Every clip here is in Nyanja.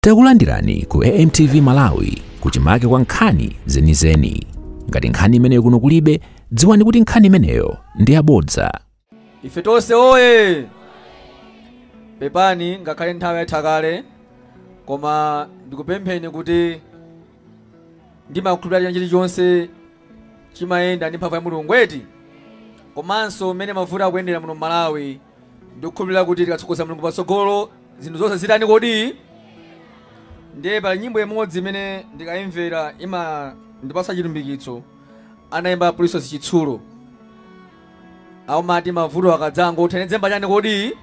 Takulandirani ku AMTV Malawi kuchimake kwa nkhani zenizeni. Ngati nkhani imeneyo kuno kulibe, dziwani kuti nkhani imeneyo ndi yabodza. Ife tonse oye! Pepani ngakhale nthawi yatha kale, koma ndikupempheni kuti ndimakhulupirira chilichonse chimayenda ndi mphamvu ya Mulungu eti. Komanso mmene mavuto akuyendera muno Malawi, ndikukhulupirira kuti tikatsogoza Mulungu patsogolo zinthu zonse zitani kodi? Ndiye pali nyimbo imodzi imene ndikayimvera ima ndipasa chilimbikitso, anayimba Precious Chitsulo. Amati mavuto akadzango uthenedzemba chani kodi?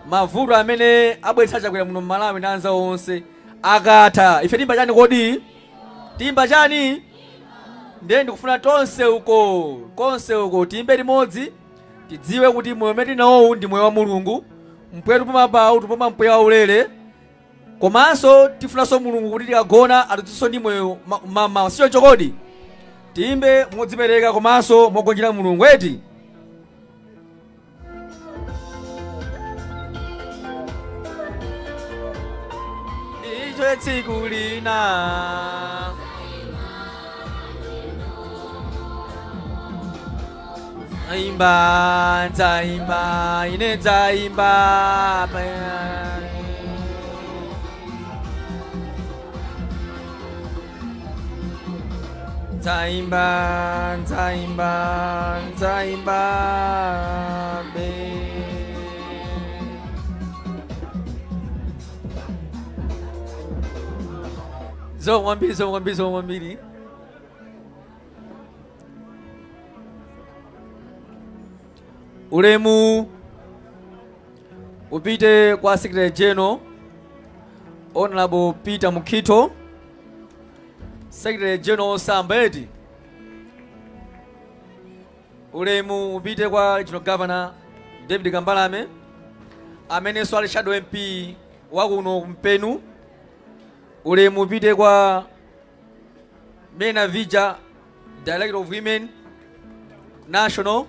Mavuto amene abweretsa Chakwera muno Malawi ndi anzawo onse akatha, ife timba chani kodi? Timba chani? Ndiye ndikufuna tonse uko, konse uko timbe limodzi, tidziwe kuti moyo umene tinawowu ndi moyo wa Mulungu, mpweya tupumapawu tupuma mpweya waulere. Komanso tifunanso Mulungu kuti tikagona atidzutsitse ndi moyo mama, sichoncho kodi? Timbe modzipereka komanso mogonjera Mulungu eti. Icho tsiku lina imba nzaimba ine nzaimba nzaimba nzaimba nzaimba be. Zomwe kwambiri, zomwe kwambiri, zomwe kwambiri. Ulemu upite kwa Secretary General Honorable Peter Mukhito, Secretary General Sambeti. Ulemu upite kwa Regional Governor David Kambalame, amenenso ali Shadow MP wakuno Mpenu. Ulemu upite kwa Mena Vija, Director of Women National.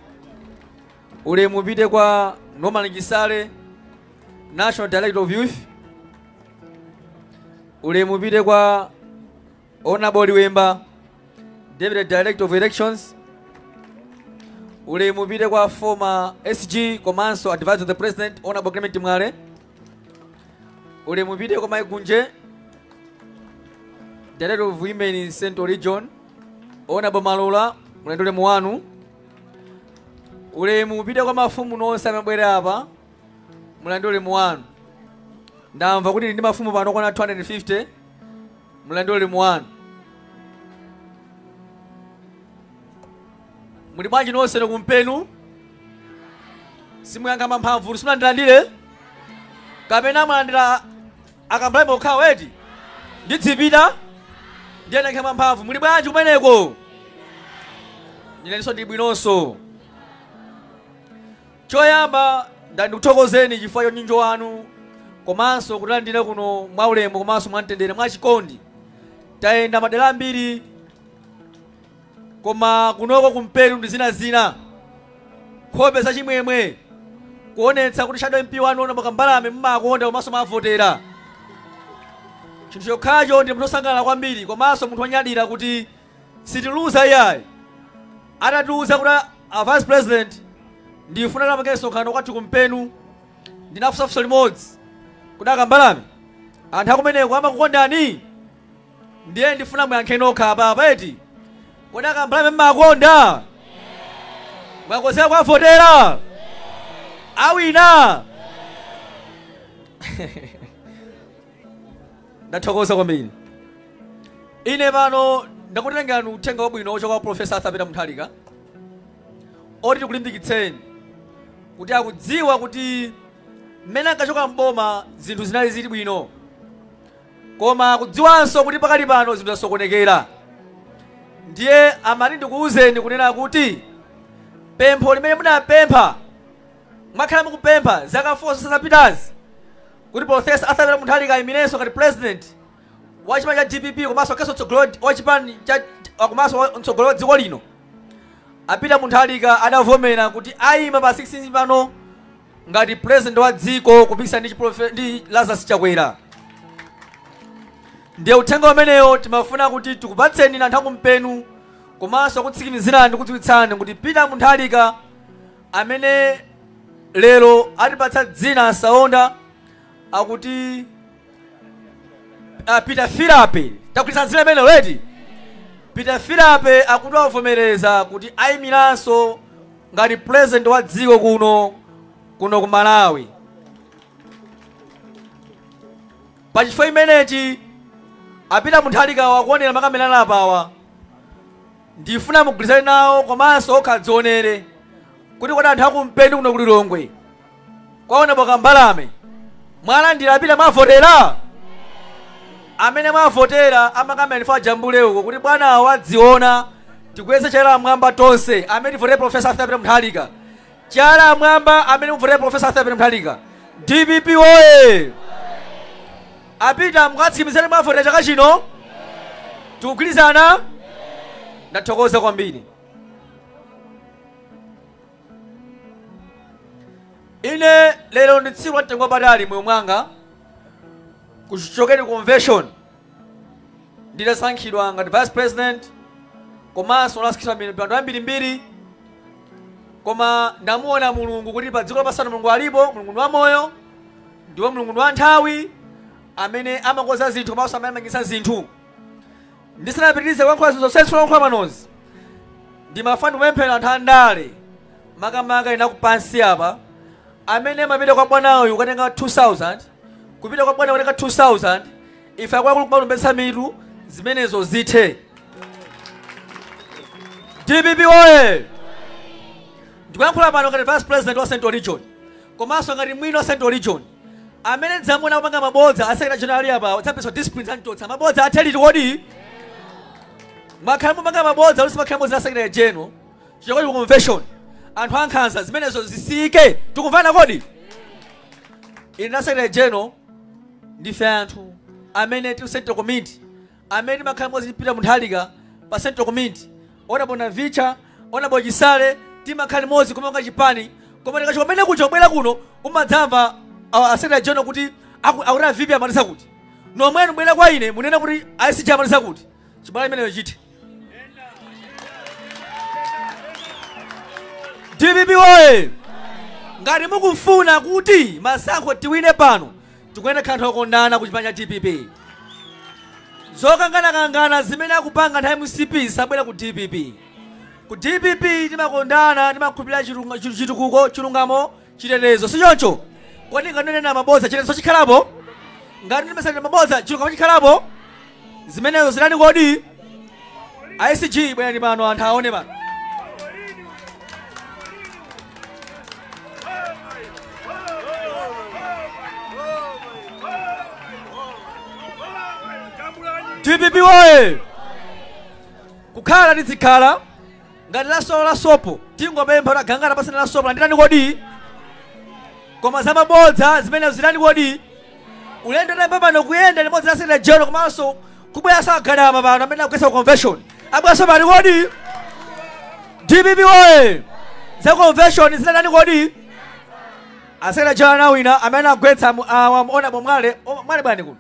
Ulemu upite kwa Norman Gisale, National Director of Youth. Ulemu upite kwa Honorable Liwemba, Deputy Director of Elections. Ulemu upite kwa former SG komanso Advisor to the President Honorable Clement Mwale. Ulemu upite kwa Mike Gunje, Director of Women in Central Region. Honorable Malola, mulendo ulemu wanu. Ulemu upite kwa mafumu nonse amabwera apa, mulendo ulemu wanu. Ndamva kuti ndi mafumu pano kwana 250, mulendo ulemu wanu. Muli bwanji nonse kumpenu? Simuyankha mphamvu, simulandilandire? Kapena mulandira akambalame okhawo eti? Ndidzipita? Ndiye ndankha mphamvu. Muli bwanji kumeneko? Ndinenso ndi bwinonso. Choyamba ndikuthokozeni chifukwa cha unyinji wanu, komanso kutilandira kuno mwaulemu komanso mwamtendere mwachikondi. Tayenda madera ambiri, koma kunoko kumpenu ndi zina zina, nkhope zachimwemwe, kuonetsa kuti Shadow MP wanu Honorable Kambalame mmakonda komanso mwavotera. Chinthu chokhacho ndi munthu wosangalala kwambiri komanso munthu wonyadira kuti sitiluza iyayi. Atatiuza kuti a Vice President ndifuna tipange msonkhano kwathu kumpenu, ndinafunsa funso limodzi kuti akambalame anthu akumeneko amakukondani? Ndiye ndifuna muyankhe nokha apapa eti. Kodi akambalame mmakonda? Mwakonzeka kuwavotera? Awina? Ndathokoza kwambiri. Ine pano ndakutengerani uthenga wabwino wochoka kwa Professor Arthur Peter Mutharika, oti tikulimbikitseni kuti akudziwa kuti mmene ankachoka mboma zinthu zinali zili bwino, koma akudziwanso kuti pakali pano zinthu zasokonekera. Ndiye amati ndikuwuzeni kunena kuti pempho limene munapempha, mwakhala mukupempha zaka 4 zapitazi, kuti Professor Arthur Peter Mutharika ayimirenso ngati president wa chipani cha DPP komanso akhalenso mtsogoleri wa chipani cha komanso mtsogoleri wa dziko lino. A Peter Mutharika adavomera kuti ayima pa 16 pano ngati president wa dziko kupikisana ndi Lazarus Chakwera. Ndiye uthenga umeneyo timafuna kuti tikupatseni na anthu akumpenu komanso kutsikimizirani ndi kudziwitsani kuti Peter Mutharika amene lero atipatsa dzina asaonda akuti Peter Filape, takulisa dzina limene leti Peter Filape akuti wavomereza kuti ayimiranso ngati president wa dziko kuno ku Malawi. Pachifukwa imenechi apita Mutharika wakuonera makamera apawa, ndifuna mugwirizane nawo komanso okhadzionere kuti kodi anthu akumpeni kuno kuli Lilongwe kwaona bokambalame mwalandira apita mwavotera amene mwavotera amakamera ife ajambule uko kuti bwana wadziona tikweze chala mwamba tonse amene tivotere Professor Arthur Peter Mutharika, chala mwamba amene muvotere Professor Arthur Peter Mutharika. DPP oye! Apita mukatsikimizane mwavotera chaka chino, tikugwirizana. Ndathokoza kwambiri. Ine lero ndi tsiku la mtengo wapatali moyo mwanga. Kuchokera convention ndinasankhidwa ngati vice president komanso lasikiswa mipando ambirimbiri, koma ndamuona Mulungu kuti pa dziko lapansi Mulungu alipo, Mulungu ndi wamoyo, ndiwo Mulungu ndi wa nthawi amene amakonza zinthu komanso amene amangisa zinthu. Ndisanapitirize kuyankhula zinthu zonse kuyankhula panozi, ndimafuna kupemphera anthu andale makamaka ina kupansi apa amene amapita kwa bwanayo kukatenga 2000 kupita kwa bwana kukatenga 2000 ife akuluakulu kumalumbetsa mitu zimenezo zithe. DPP oye! Ndikuyankhula pano ngati vice president wa Central Region komanso ngati mwini wa Central Region amene ndidzamuona kupanga mabodza a secretary general apa dzapesa discipline zanchotsa mabodza athe liti kodi? Mwakhala mupanga mabodza kuti simakhala modzi na secretary general chokoti ku convention anthu ankhanza zimenezo zisiyike. Tikumvana kodi? Ine na secretary general ndife anthu amene tili Central Committee amene timakhala modzi ndi Peter Mutharika pa Central Committee, onabona Vicha, onabo Chisale, timakhala limodzi kumanga chipani. Koma tikachoka kumene kuja kubwera kuno umadzamva a secretary general kuti akuti VP amatisa kuti nomwenu bwera kwa ine munene kuti ICG amatisa kuti chibala imeneyo chithe. DPP oye! Ngati mukufuna kuti masankho tiwine pano tikuyenda kanthu okondana ku chipani cha DPP. Zokanganakangana zimene akupanga nthawi MCP sabwera ku DPP. Ku DPP timakondana, timakhulupirira chitukuko, chilungamo, chitetezo, si choncho? Kodi ngati ndinena mabodza chitetezo chikhalapo? Ngati ndimasatira mabodza chilungamo chikhalapo? Zimenezo zitani kodi? ICG bwerani pano anthu aone pano. DPP oye! Kukhala tizikhala ngati lasowo la sopo tingopempha kuti agangata pasana la sopo landitani kodi? Koma zamabodza zimenezo zitani kodi? Ulendo tayamba pano kuyenda limodzi la secretary general komanso kubweranso agadama pano amene akugwetsa convention abweranso pano kodi? DPP oye! Za convention zinatani kodi? A secretary general anawina amene agwetsa onabo Mwale, Mwale bwani kuno,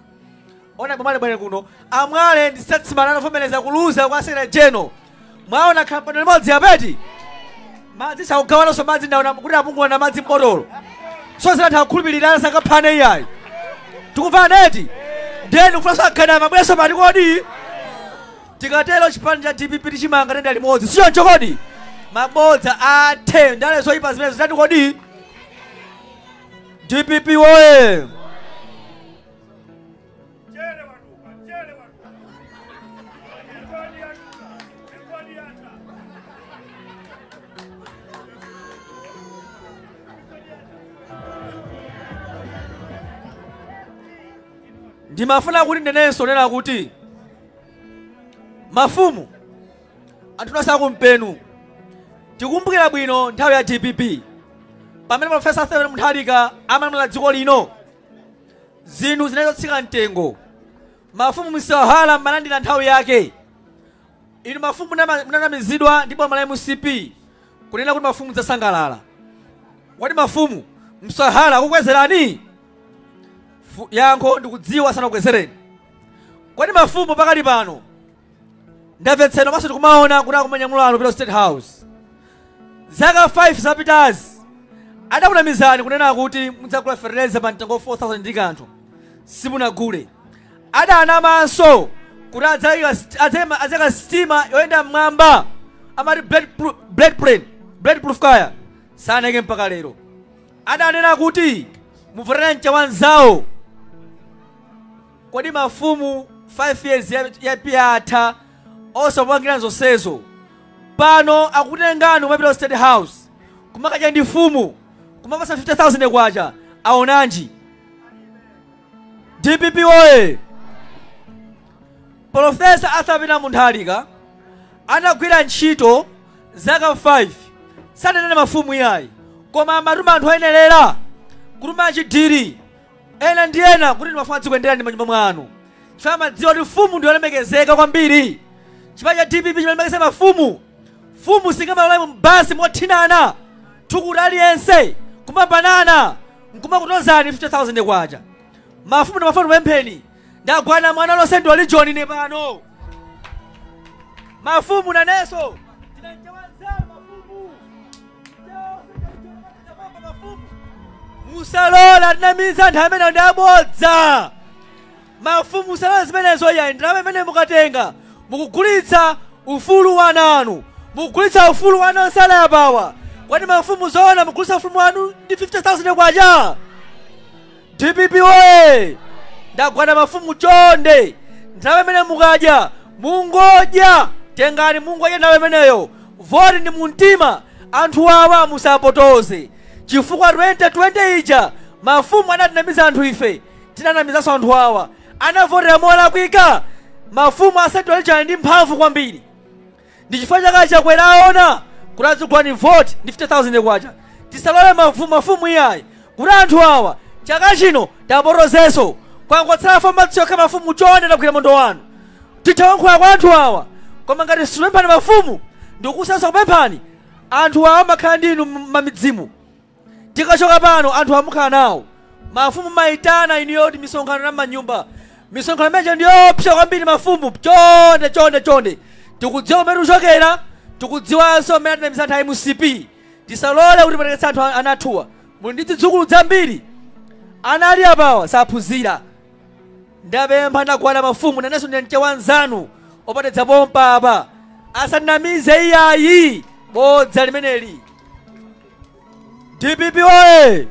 onabo Mwale bwani kuno. Amwale ndi statesman anavomereza kuluza kwa secretary general. Mwaona kampani limodzi apeti madzi sakugawananso madzi, ndaona kuti apungula madzi m'botolo, so zinatha kukhulupirirana sangaphane iyayi. Tikumvana eti? Ndiye ndikufunanso agadama bweranso pati kodi? Tikatero chipani cha DPP tichimanga tenda limodzi, si choncho kodi? Mabodza athe, ndale zoyipa zimene zitati kodi? DPP woye! Ndimafuna kuti ndenenso nena kuti mafumu anthu asakumpenu tikumbukira bwino nthawi ya DPP pamene Professor Arthur Mutharika amalamula dziko lino, zinthu zinazotsika mtengo, mafumu msawahala malandira nthawi yake. Inu mafumu munanamizidwa ndipo boma la MCP kunena kuti mafumu mudzasangalala. Kodi mafumu msawahala akukwezerani? Yankho ndikudziwa sanakukwezereni. Kwani mafumu pakali pano ndamvetsedwa maso tikumaona kuti akumanyamulano pita State House. Zaka 5 zapitazi adakunamizani kunena kuti mudzagula fertilizer pa mtengo 4000 ndi kanthu, simunagule. Adanamanso kuti adzayika sitima yoyenda mmwamba amati bulletproof kaya, sanayike mpaka lero. Adanena kuti muvotera mchawanzawo. Kodi mafumu 5 years yapita osapangira zonsezo, pano akutengani kumapita State House kumakadya ndi mfumu kumapasa 50,000 kwacha, aonanji? DPP oye! Profesa Arthur Peter Mutharika anagwira ntchito zaka 5, sananene mafumu iyayi, koma amatuma anthu oyenerera kutuma chidiri ena ndi ena kuti mafumu adzikuyenderani m'manyumba mwanu. Chifukwa amadziwa kuti mfumu ndi yolemekezeka kwambiri. Chipani cha DPP chimalemekeza mafumu. Mfumu singamalole m'basi mothinana thukuta aliyense kumambanana nkumakutozani 50,000 kwacha. Mafumu ndi mafumu pempheni, ndagwana mwana lonse ndi walijoni ne pano. Mafumu nanenso mafumu musalola tinamiza anthu amene ndi abodza. Mafumu musalola zimenezo yayi. Ndalama imene mukatenga mukugulitsa ufulu wananu, mukugulitsa ufulu wanu onsala yapawa. Kwani mafumu zoona mukugulitsa ufulu wanu ndi 50,000 kwacha? DPP oye! Ndagwana mafumu chonde, ndalama imene mukadya mungodya, tengani mungodya ndalama imeneyo, voti ndi mumtima. Anthu awa musapotoze, chifukwa 2020 ija mafumu anatinamiza anthu, ife tinanamizanso anthu awa, anavotera molakwika. Mafumu a Central Region ndi mphamvu kwambiri, ndi chifukwa chake Chakwera aona kuti adzigulani voti ndi 50,000 kwacha. Tisalole mafumu iyayi kuti anthu awa chaka chino tapotozenso. Kwangotsala 4 months yokha, mafumu chonde tagwira mondo wanu, tithawankhula kwa anthu awa. Koma ngati sitimapemphani mafumu, ndikusanso kupemphani anthu awa amakhala ndi inu m'mamidzimu. Tikachoka pano anthu amukhala nawo. Mafumu maitana inuyo kuti misonkhano na manyumba, misonkhano imeneyo ndi yoopsa kwambiri. Mafumu chonde chonde chonde, tikudziwa kumene tikuchokera, tikudziwanso mmene atinamiza anthu a MCP. Tisalole kuti pateketse anthu anathuwa. Muli ndi zidzukulu zambiri, ana ali apawa saphunzira. Ndapempha ndagwana mafumu, nanenso ndine mchewanzanu opatedza pompa apa, asanamize iyayi bodza limeneli. DPP oye!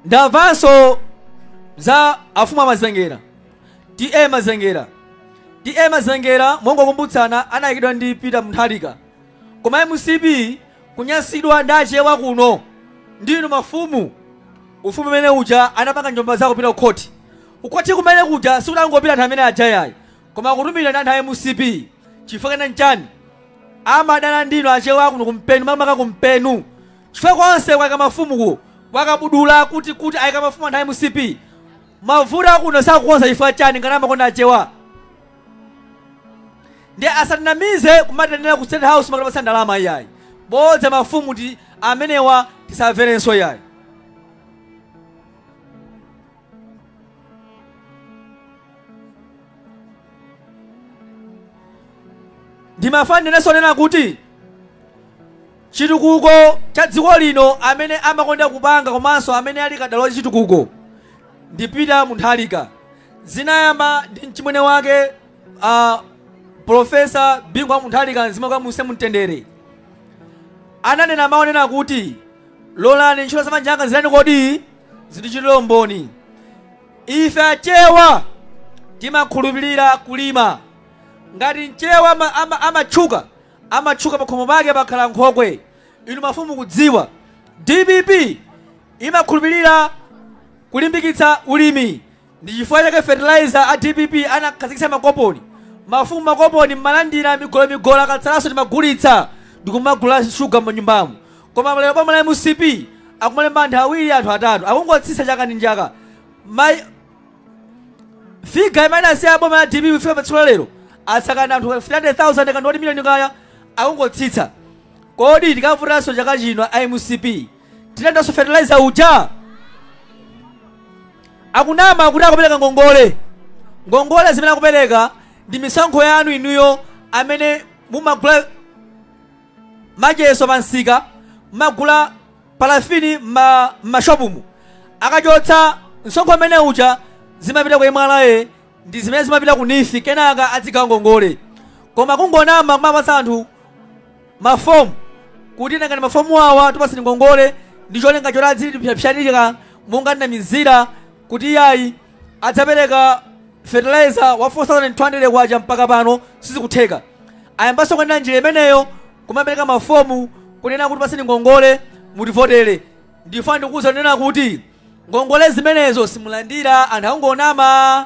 Ndamvanso za afumu amazengera, T.A. Mazengera. T.A. Mazengera mongokumbutsana anayikidwa ndi Peter Mutharika, koma MCP kunyasidwa ndi achewa kuno ndinu mafumu. Ufumu umene uja anapanga njomba zako kupita kukhoti. Kukhoti kumene kuja sikutangopita anthu amene ajayayi, koma kutumira ndi anthu a MCP. Chifukwa kena nchani? Amadana ndinu achewa kuno kumpenu, mamaka kumpenu. Chifukwa konse kwayika mafumu wakabudula kuti ayika mafumu anthu a MCP. Mavuto akuno sakukonza chifukwa chani ngati amakonda achewa? Ndiye asatinamize kumatenera ku State House makatapatsa ndalama iyayi. Bodza mafumu ti amenewa tisamverenso iyayi. Ndimafaniranso nena kuti chitukuko cha dziko lino amene amakonda kupanga komanso amene ali kadalo chitukuko ndi Peter Mutharika. Zinayamba ndi mchimwene wake Profesa Bingu wa Mutharika, mzimu wake uuse mumtendere. Ananena maonena kuti lolani ntchito za manja anga zilani kodi zindichitire umboni. Ife achewa timakhulupirira kulima. Ngati mchewa amatchuka pakhomo pake pakhala nkhokwe. Inu mafumu kudziwa DPP imakhulupirira kulimbikitsa ulimi, ndi chifukwa chake fertilizer a DPP anakhazikitsa makoponi. Mafumu makoponi mmalandira migolomigolo, akatsalanso timagulitsa ndikumagula shuga m'manyumbamo. Koma lero boma la MCP akumalemba anthu awiri, anthu atatu, akungotsitsa chaka ndi chaka. Figa imene asiya boma la DPP kufika pa tsiku la lero atsakana anthu 300,000 kandi woti miliyoni kaya, akungotsitsa. Kodi tikavoteranso chaka chino MCP tilandiranso fertilizer uja? Akunama kuti akupereka ngongole. Ngongole zimene akupereka ndi misonkho yanu inuyo amene mumagula macheso pansika, mumagula palafini m'mashopumu. Akachotsa msonkho amene uja zimapita ku MRA ndi zimene zimapita ku NEEF, kenaka adzigawa ngongole. Koma kungonama kumapatsa anthu mafomu kuti nangani mafomu awa tipaseni ngongole ndi cholinga choti adzilipyapyanika monga ndinamizira kuti iyayi adzapereka fertilizer wa 4200 kwacha, mpaka pano sizikutheka. Ayambanso kuyenda njira imeneyo kumapereka mafomu kunena kuti paseni ngongole mutivotere. Ndifuna ndikuwuza kunena kuti ngongole zimenezo simulandira, anthu akungonama.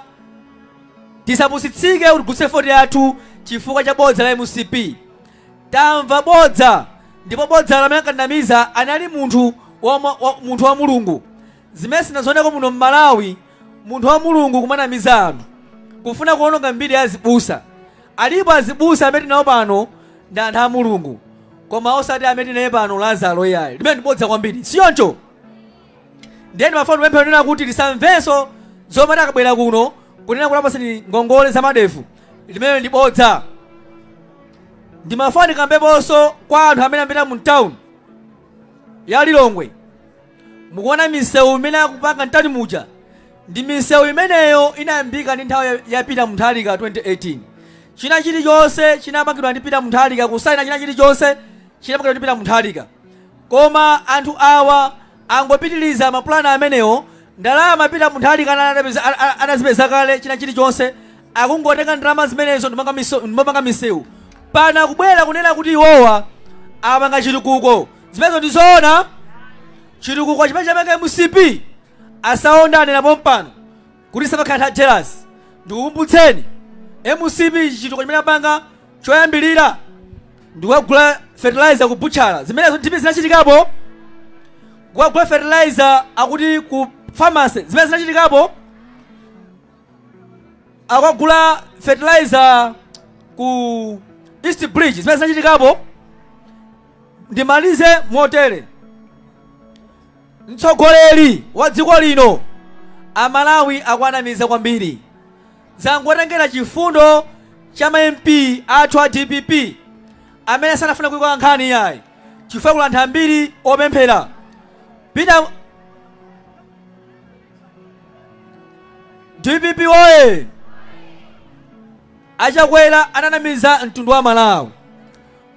Tisapusitsike kuti tigulitse voti yathu chifukwa cha bodza la MCP. Tamva bodza, ndipo bodza lamene akanamiza anali munthu wa Mulungu. Zimene sinazioneko muno m'Malawi, munthu wa Mulungu kumanamiza anthu kufuna kuononga mbiri ya azibusa. Alipo azibusa amene tinawo pano ndi anthu a Mulungu, koma osati amene tinaye pano Lazaro iyayi. Limene ndi bodza kwambiri, siyoncho? Ndiye ndimafuna kupempha kunena kuti tisamvenso zomwe akabwera kuno kunena kuti apaseni ngongole za madefu, limene ndi bodza. Ndimafuna ndikambeponso kwa anthu amene amapita mu town ya Lilongwe. Mukuona misewu imene akupanga mtawuni muja ndi misewu imeneyo inayambika ndi nthawi ya Peter Mutharika 2018. China chilichonse chinapangidwa ndi Peter Mutharika, kusaina china chilichonse chinapangidwa ndi Peter Mutharika. Koma anthu awa angopitiliza mapulani amenewo. Ndalama Peter Mutharika anazipeza kale, china chilichonse akungotenga ndalama zimenezo ndimapanga misewu. Pana kubwera kunena kuti iwowa apanga chitukuko. Zimenezo ndi zoona? Chitukuko chimene chamanga MCP asaondane napo mpano kuti samakhala jealous. Ndikukumbutseni MCP chitukuko chimene apanga choyambilira ndikukagula fertilizer ku butchala. Zimenezo ndipo zinachitikapo. Kukagula fertilizer akuti ku pharmacy, zimene zinachitikapo. Akagula fertilizer ku East Bridge, zimene zinachitikapo. Ndimalize motere. Mtsogoleri wa dziko lino Amalawi akwanamiza kwambiri. Zangotengera chifundo cha ma MP athu a DPP amene sanafuna kuyika nkhani iyayi, chifukwa kuli anthu ambiri opemphera. Peter DPP oye! Achakwera ananamiza mtundu wa Malawi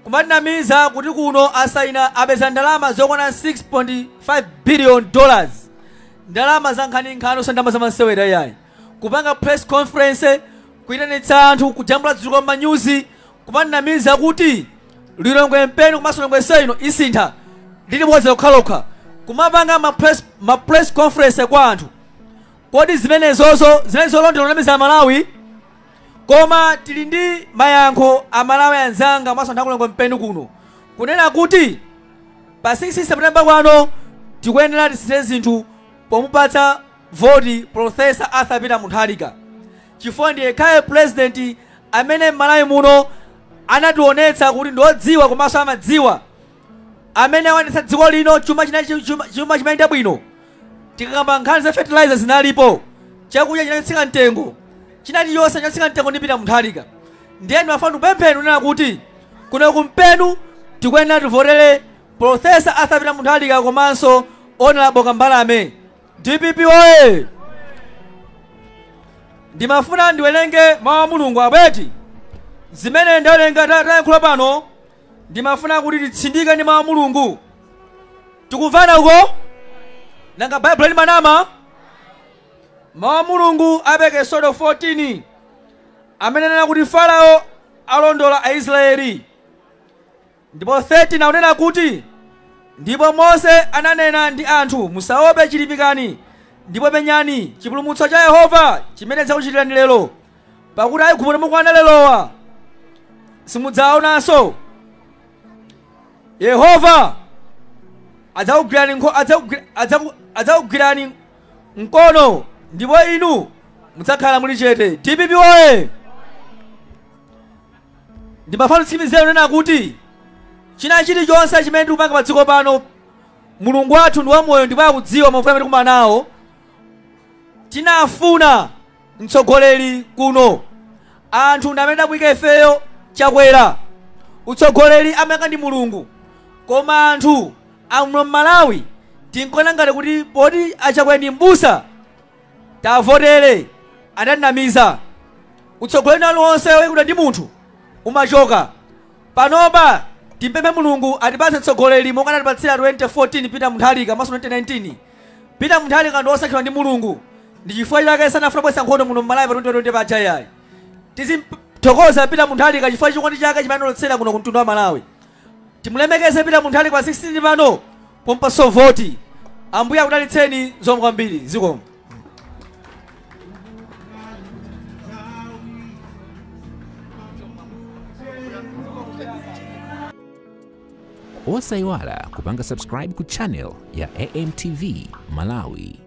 kumatinamiza kuti kuno asaina apeza ndalama zokwana $6.5 billion, ndalama za nkhaninkhani osati ndalama za masewera iyayi. Kupanga press conference, kuyitanitsa anthu, kujambula dzulo m'manyuzi, kumatinamiza kuti Lilongwe mpeni komanso Lilongwe seno isintha lili bodza lokhalokha, kumapanga ma press conference kwa anthu. Kodi zimenezozo zinali zolondola kunamiza Malawi? Koma tili ndi mayankho a Malawi anzanga komanso anthu akulongwe mpeni kuno kunena kuti pa 6 September kwano tikuyenera tisinthe zinthu pomupatsa voti Professor Arthur Peter Mutharika, chifukwa ndiye yekhayo president amene m'Malawi muno anationetsa kuti ndiodziwa komanso amadziwa, amene awanetsa dziko lino chuma chuma chimayenda bwino. Tikakamba nkhani za fertilizer zinalipo, chakudya chinatsika mtengo, china chilichonse chinatsika mtengo ndi Peter Mutharika. Ndiye ndimafuna ndikupempheni kunena kuti kuno kumpenu tikuyenera tivotere Professor Arthur Peter Mutharika komanso Honorable Kambalame. DPP oye! Ndimafuna ndiwerenge mawu a Mulungu abweti zimene ndawerenga tayankhula pano. Ndimafuna kuti titsindike ndi mawu a Mulungu. Tikumvana uko? Nanga Baibulo limanama? Mawu a Mulungu apeke Eksodo 14 amene anena kuti Farao alondola Aisraeli. Ndipo 13 akunena kuti ndipo Mose ananena ndi anthu, musaope, chilimikani ndipo penyani chipulumutso cha Yehova chimene adzakuchitirani lero, pakuti Aigupto mukuona lerowa simudzaonanso. Yehova adzakugwirani mkono ndipo inu mudzakhala muli chete. DPP oye! Ndimafuna nditsimikizire kunena kuti China chilichonse chimene tikupanga pa dziko pano, Mulungu wathu ndi wamoyo ndipo akudziwa mavuto amene tikumana nawo. Tinafuna mtsogoleri kuno, anthu ndi amene adamuyika ifeyo Chakwera. Utsogoleri amayika ndi Mulungu, koma anthu amuno Malawi tinkaona ngati kuti poti aChakwera ndi mbusa tavotere, anatinamiza. Utsogoleri uliwonse woyikidwa ndi munthu umachoka. Panopa timpemphe Mulungu atipatse mtsogoleri monga anatipatsira 2014 Peter Mutharika maso 2019. Peter Mutharika ndi wosankhidwa ndi Mulungu, ndi chifukwa chake sanafuna kubweretsa nkhondo muno Mmalawi pa 2020 paja yayi. Tizimthokoza Peter Mutharika chifukwa chikondi chake chimene analotsera kuno ku mtundu wa Malawi. Timulemekeze Peter Mutharika pa 16 pano pompaso voti. Ambuye akudalitseni zomwe kwambiri. Zikomo. Osayiwala kupanga subscribe ku channel ya AMTV Malawi.